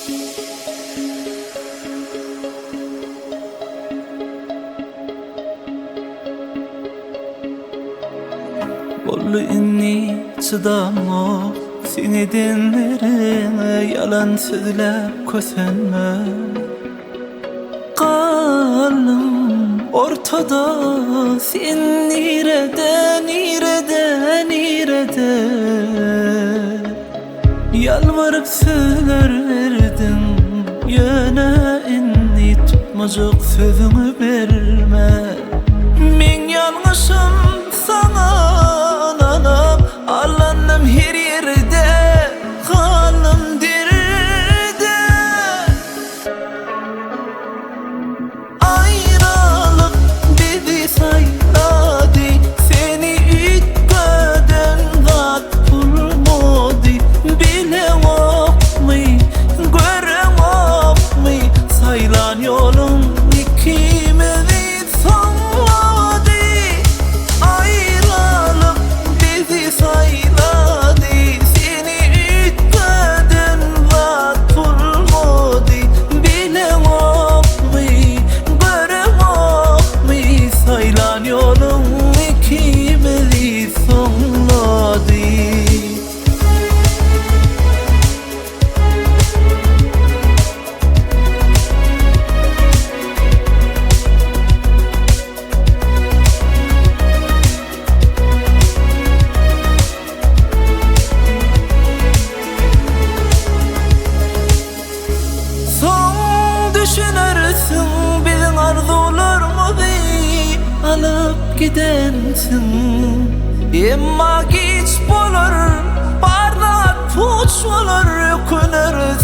Boldy indi çydamok seň edenleriňe ýalan sözläp kösenme. Galdym ortada sen nirede nirede nirede Ýalbaryp sözler berdiň ýöne indi tutmajak sözüňi berme. Meň ýalňyşym saňa ynanyp allandym her ýerde galdym derde. Aýralyk bizi saýlady, seni üýtgeden zat bolmady. Bileňokmy, göreňokmy, saýlan ýoluň ikimizi soňlady. Aýralyk bizi saýlady, seni üýtgeden zat bolmady. Bileňokmy, göreňokmy, saýlan ýoluň ikimizi soňlady. Soň düşünersiň biziň arzuwlarymyzy alyp gidensiň. Emma giç bolar, bar zat puç bolar, ökünersiň.